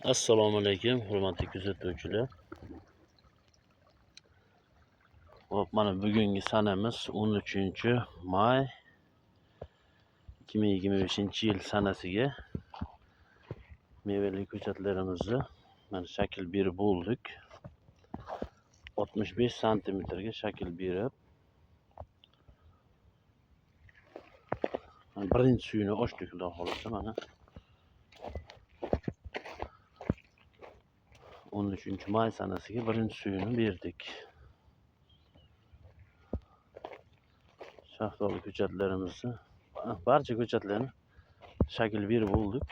Assalomu alaykum, hurmatli kuzatuvchilar. Hop, mana bugungi sanamiz 13 may 2025-yil sanasiga mevali ko'chatlarimizni mana shakl berib bo'ldik. 65 santimetrga shakl berib, mana birinchi suyini ochdik, xudo xohlasa mana. 13 may sanasiga birinchi suyini berdik. Shaftoli ko'chatlarimizni, barcha ko'chatlarni shakl berib bo'ldik.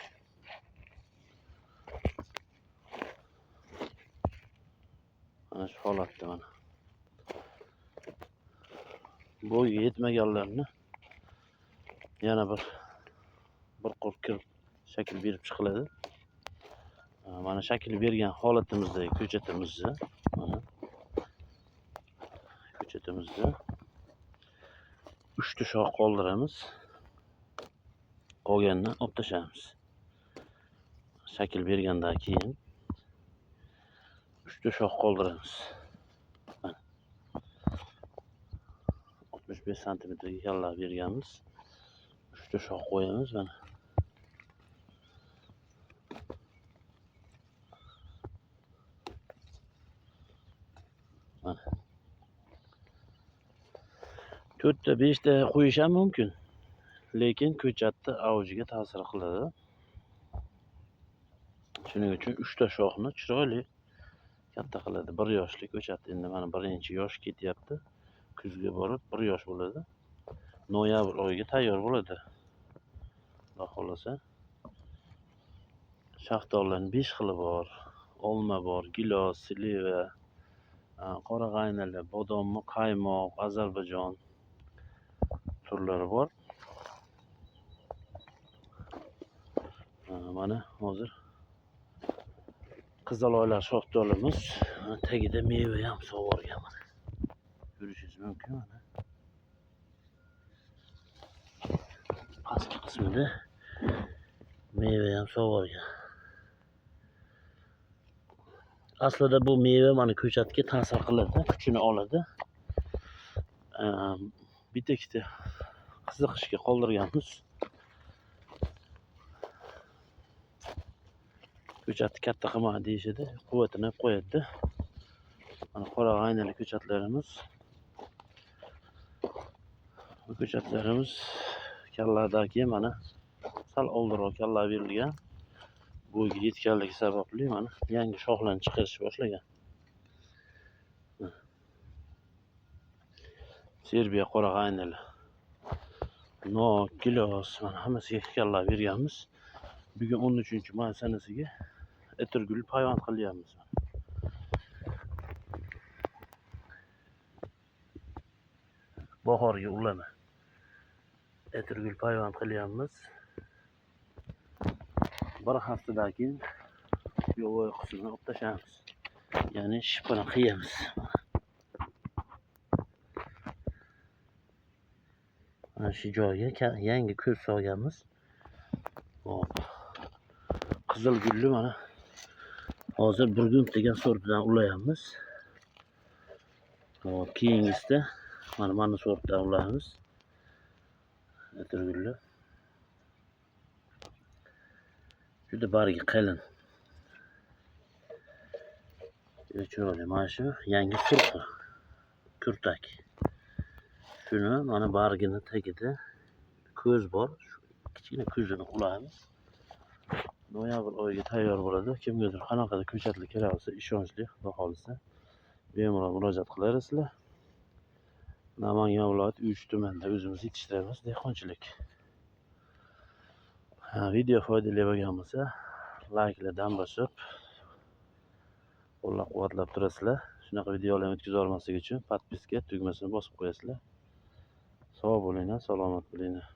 Mana shu holatda mana. Bo'yga yetmaganlarni yana bir qur kirib shakl berib chiqiladi. Mana shakl bergan holatimizdagi ko'chatimizni, mana ko'chatimizda 3 ta shox qoldiramiz. Qolganini olib tashlaymiz. Shakl bergandan keyin 3 ta shox qoldiramiz. Mana 65 santimetrga kalla berganmiz. 3 ta shox qo'yamiz mana. Mana 4 ta 5 ta qo'yish ham mumkin. Lekin ko'chatni avjiga ta'sir qiladi. Shuning uchun 3 ta shoxni chiroyli katta qiladi. 1 yoshli ko'chat endi mana birinchi yosh ketyapti. Kuzga borib 1 yosh bo'ladi. Noyabr oyiga tayyor bo'ladi. Xudo xohlasa. Shaftolining 5 xili bor. Olma bor, gilos, sliva, qorag'aynali, bodommi, qaymoq, Ozarbayjon turlari bor. Mana hozir qizaloylar shaftolimiz tagida meva ham sovurgan mana. Ko'rishingiz mumkin mana. Pastki qismida meva ham sovurgan. Aslida bu meva mana ko'chatga ta'sir qiladi, kuchini oladi. Bitta ikkita qiziqishga qoldirganmiz. Ko'chatni katta qilma deyishadi, quvvatini olib qo'yadi. Mana qorag'aynali ko'chatlarimiz. Bu ko'chatlarimiz kalladagi mana sal oldinroq kalla berilgan. Bo'yga yetganligi sababli mana yangi shoxlarni chiqarish boshlagan. Serbiya qorag'aynali, nok, gilos mana hammasiga kalla berganmiz. Bugun 13 may sanasiga atirgul payvand qilyapmiz. Bahorga ulama atirgul payvand qilyapmiz. Bir haftadan keyin yovvoyi qismini olib tashlaymiz. Ya'ni shipini qiyamiz. Mana shu joyga yangi ko'z solganmiz. Hop. Qizil gulli mana hozir Burgund degan sortdan ulayamiz. Hop, keyingisida mana sortdan ulaymiz. Atirgulli. Juda bargi qalin. Juda chiroyli. Mana shu yangi surxi kurtak. Shuni mana bargini tagida ko'z bor. Shu kichkina ko'zini ulaymiz. Noyabr oyiga tayyor bo'ladi. Kimgadir qanaqadir ko'chatlar kerak bo'lsa, ishonchli, xudo xohlasa, bemalol murojaat qilaverasizlar. Namangan viloyati Uch tumanida o'zimiz yetishtiramiz dehqonchilik. Video foydali bo'lgan bo'lsa, layklardan bosib, qo'llab-quvvatlab turasizlar. Shunaqa videolarni o'tkazib olmaslik uchun podpiska tugmasini bosib qo'yasizlar. Sog' bo'linglar, salomat bo'linglar.